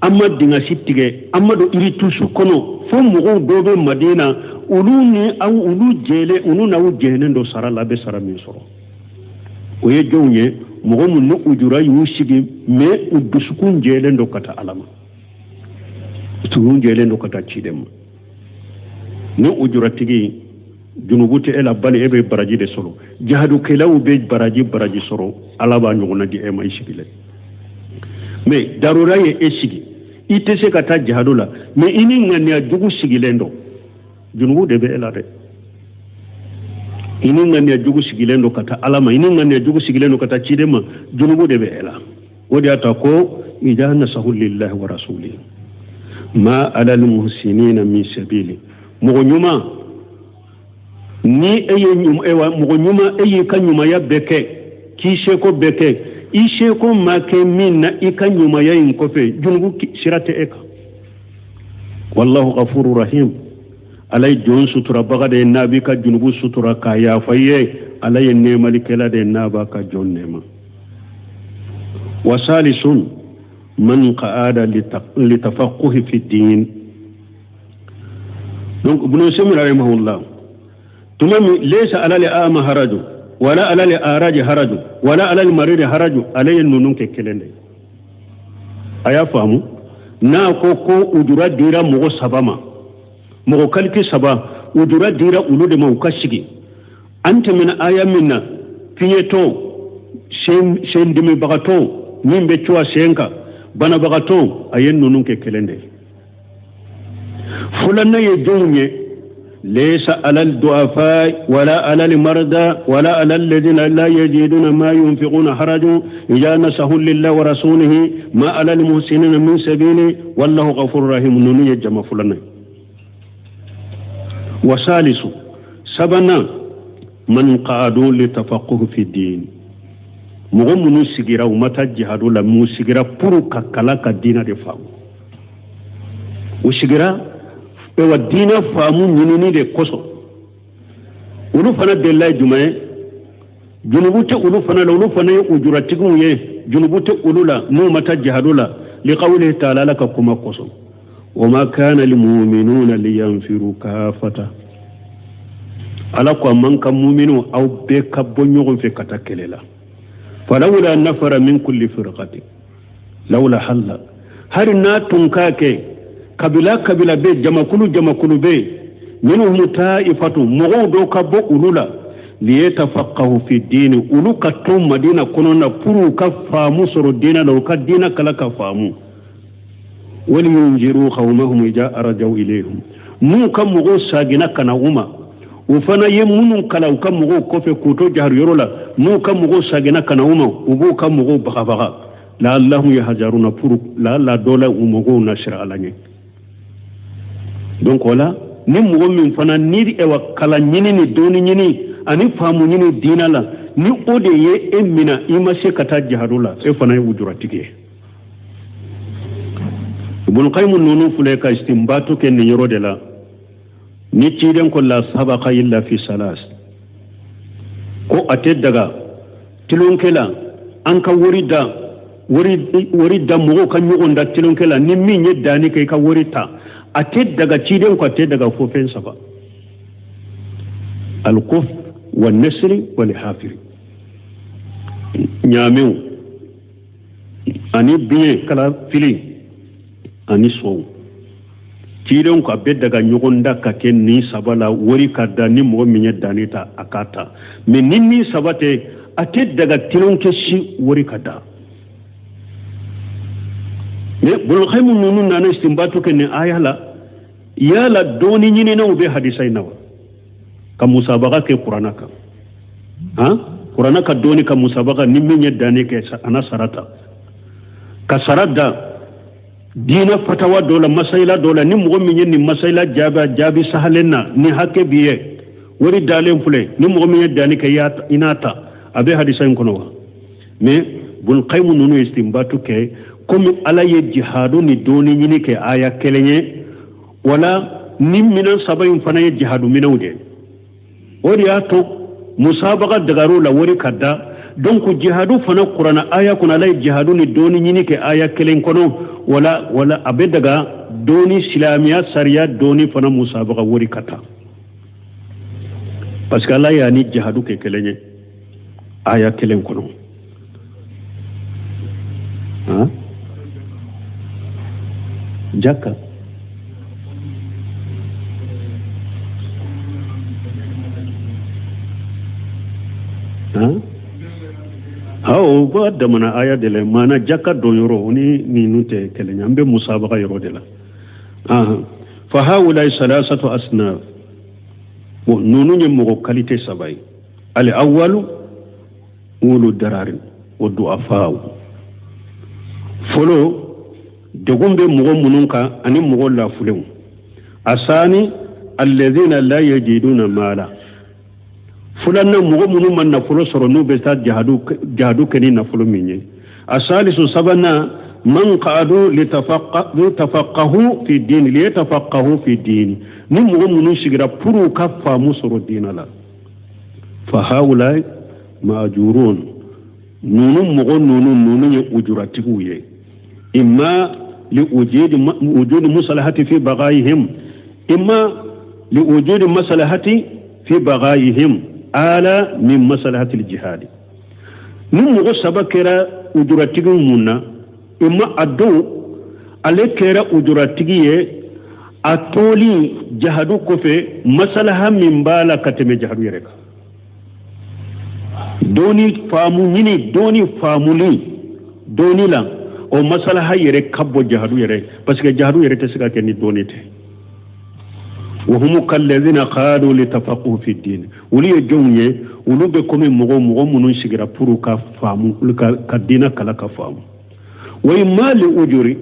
an ma dingɛ si tigɛ, an ma don yiritusu kɔnɔ, fo mɔgɔw dɔw bɛ Madina, olu ni aw olu jɛlen, olu n'aw jɛnnen dɔ sara la, a bɛ sara min sɔrɔ. O ye jɔnw ye? Mɔgɔ minnu ni ujura y'u sigi, mais u dusukun jɛlen don ka taa Ala ma, u dusukun jɛlen don ka taa ciden ma. Ni ujuratigi junubu tɛ e la, bali e bɛ baraji de sɔrɔ. Jihadukɛlaw bɛ baraji sɔrɔ, Ala b'a ɲɔgɔnna di e ma i sigilen. Mais darura ye e sigi, i tɛ se ka taa jihadu la, mais i ni ŋaniya jugu sigilen don, junubu de bɛ e la dɛ. I ni ŋaniya jugu sigilen don ka taa Ala ma, i ni ŋaniya jugu sigilen don ka taa ciden ma, junubu de bɛ e la. O de y'a to ko ija nasahu lillahi wa rasulihi ma alal muhsinina min sabili. Mɔgɔ ɲuman, ni e ye mɔgɔ ɲuman, e y'i ka ɲumanya bɛɛ kɛ, k'i seko bɛɛ kɛ, i seko ma kɛ min na i ka ɲumanya in kɔfɛ, junubu sira tɛ e kan. Wallahu ghafuru rahim. Ala ye jɔn suturabaga de ye, n'a b'i ka junubu sutura k'a yafa i ye. Ala ye nɛɛmalikɛla de ye, n'a b'a ka jɔn nɛɛma. Wa salisun man qa'ada litafaqquhi fi din. Donc Ibn Usaymin rahimahullah Tuma min laysa ala al-a'ma haraju wala ala al-a'raji haraju wala ala al-maridi haraju, ale ye ninnu kɛ kelen de ye. A y'a faamu n'a ko ko ujura dira mɔgɔ saba ma, mɔgɔ kalite saba ujura dira olu de ma u ka sigi. An tɛmɛna aya min na, fiɲɛtɔ, sendimibagatɔ min bɛ cuwa sen kan, banabagatɔ, a ye ninnu kɛ kelen de ye. Filanan ye jɔnw ye? Laysa ala al-du'afa wala ala al-marda wala ala alladhina la yajiduna ma yunfiquna harajun idha nasahu lillahi wa rasulihi ma ala al-muhsinina min sabili wallahu ghafurur rahim. Ninnu ye jama filanan ye. Wa salisu, sabanan, man qa'adu li tafaqquh fi din, mɔgɔ minnu sigira u ma taa jihadu la, minnu sigira pour ka kalan ka diina de faamu, u sigira ewa diina faamu ɲinini de kosɔn. Olu fana delila ye jumɛn ye? Junubu tɛ olu fana la, olu fana ye ujuratigiw ye, junubu tɛ olu la n'u ma taa jihadu la. Liqawlihi ta'ala, Ala ka kuma kosɔn, wa ma kana lilmu'minuna liyanfiru kafata. Ala ko a man kan muminu aw bɛɛ ka bɔ ɲɔgɔn fɛ ka taa kɛlɛ la. Falawla nafara min kulli firqatin lawla halla, hari n'a tun k'a kɛ kabila kabila bɛ, jamakulu jamakulu bɛ, minhum ta'ifatu, mɔgɔw dɔw ka bɔ olu la, liyatafaqahu fi dini, olu ka to Madina kɔnɔ na pour u ka faamu sɔrɔ diina la, u ka diina kala ka faamu. Waliyunziru qawmahum idha arajaw ilayhim, n'u ka mɔgɔw saginna ka na u ma, u fana ye minnu kalan u ka mɔgɔw kɔfɛ k'u to jahari yɔrɔ la, n'u ka mɔgɔw saginna ka na u ma, u b'u ka mɔgɔw bagabaga, la'allahum yahzaruna, pour la'alla dɔ la u mɔgɔw na siran Ala ɲɛ. Donc o la ni mɔgɔ min fana ni ewa kalan ɲini ni dɔnni ɲini ani faamu ɲini diina la, ni o de ye e mina i ma se ka taa jihadu la, e fana ye ujuratigi ye. Ibn Qayyim ninnu filɛ ka istinbatu kɛ nin yɔrɔ de la. Ni ciden ko la sabaqa illa fi salas, ko a tɛ daga tulonkɛ la an ka wari da, wari da mɔgɔw ka ɲɔgɔn da tulonkɛ la, ni min ye danni kɛ i ka wari ta, a tɛ daga ciden ko a tɛ daga fo fɛn saba: alkuf wa nasri wal hafiri, ɲaamew ani biɲɛ kala fili ani sow. Cidenw ko a bɛ daga ɲɔgɔn da ka kɛ nin saba la, wari ka da ni mɔgɔ min ye danni ta a k'a ta, mɛ ni nin saba tɛ, a tɛ daga tulonkɛ si wari ka da. Mɛ Ibn ninnu nana istinbatu kɛ nin aya la, yala dɔɔni ɲininaw bɛ hadisa in na wa, ka musabaga kɛ kuranna kan, han kuranna ka dɔɔni ka musabaga, ni min ye danni kɛ a na sara ta, ka sara da diinɛ fatawa dɔ la, masayila dɔ la, ni mɔgɔ min ye nin masayila jaabi a jaabi sahalen na, ni hakɛ b'i ye, wari dalen filɛ, ni mɔgɔ min ye danni kɛ i n'a ta, a bɛ hadisa in kɔnɔ wa? Mɛ Ibn Qayyim ninnu ye istinbatu kɛ komi Ala ye jihadu ni dɔɔni ɲini kɛ aya kelen ye, wala ni minɛn saba in fana ye jihadu minɛnw de ye, o de y'a to musabaga dagar'o la wari ka da. Donc jihadu fana kuranna aya kɔnɔ, Ala ye jihadu ni dɔɔni ɲini kɛ aya kelen kɔnɔ, wala a bɛ daga dɔɔni silamɛya sariya dɔɔni fana musabaga wari ka taa, parce que Ala y'a ni jihadu kɛ kelen ye aya kelen kɔnɔ. Han jaka han o b'a damana aya de la, maana jaka don yɔrɔ o ni ninnu tɛ kelen ye, an bɛ musabaga yɔrɔ de la. Fa haulai salasatu asnaf, bon ninnu ye mɔgɔ kalite saba ye. Al awwalu ulu darari wa du'afaw, fɔlɔ degun bɛ mɔgɔ minnu kan ani mɔgɔ lafulenw. Asani alladhina la yajiduna mala, filanan mɔgɔ minnu ma nafolo sɔrɔ n'u bɛ taa jihadu kɛ ni nafolo min ye. Asalisu sabanan man qa'adu litafaqahu fi dini, liyatafaqahu fi dini, ni mɔgɔ minnu sigira pour u ka faamu sɔrɔ diinɛ la. Fa haulai ma'jurun, ninnu mɔgɔ ninnu ye ujuratigiw ye. Imma li wujudi maslahati fi baqaihim, imma li wujudi maslahati Fi bagaihim ala min masalahati jihadi. Ni mɔgɔ saba kɛra ujuratigi mun na, i ma a dɔw ale kɛra ujuratigi ye, a toli jahadu kɔfɛ, masalaha min b'a la ka tɛmɛ jahadu yɛrɛ kan. Dɔɔni faamu ɲini, dɔɔni faamuli dɔɔni la, o masalaha yɛrɛ ka bɔ jahadu yɛrɛ, parce que jahadu yɛrɛ tɛ se ka kɛ ni dɔɔni tɛ. Wa humu kallazina qalu litafaqahu fi din, olu ye jɔnw ye? Olu bɛ komi mɔgɔ minnu sigira pour ka faamu, olu ka diinɛ kala ka faamu. Wa imma li ujuri,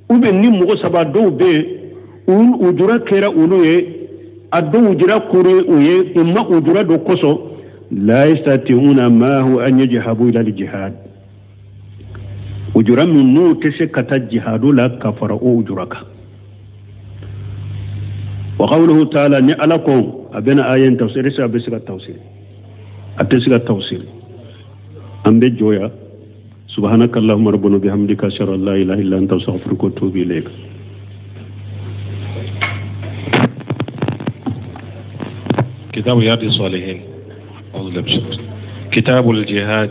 ou bien ni mɔgɔ saba dɔw bɛ yen, ujura kɛra olu ye, a dɔw ujura kɛra u ye, u ma ujura dɔ kosɔn, la yastati'una maahu an yajhabu ila al-jihad, ujura min n'u tɛ se ka taa jihadu la ka fara o ujura kan. Wa qawluhu ta'ala, ni Ala ko a bɛna aya in tafsiri, a bɛ se ka tafsiri, a tɛ se ka tafsiri, an bɛ jɔ yan. Subhanaka allahumma rabbana bihamdika, ashhadu an la ilaha illa anta, astaghfiruka wa atubu ilayk.
كتاب رياض الصالحين، كتاب الجهاد.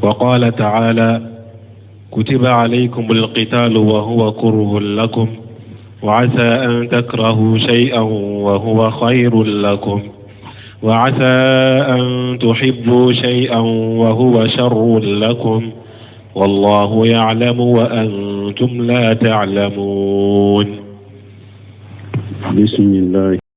وقال تعالى: كتب عليكم القتال وهو كره لكم وعسى أن تكرهوا شيئا وهو خير لكم وعسى أن تحبوا شيئا وهو شر لكم والله يعلم وأنتم لا تعلمون.
بسم الله.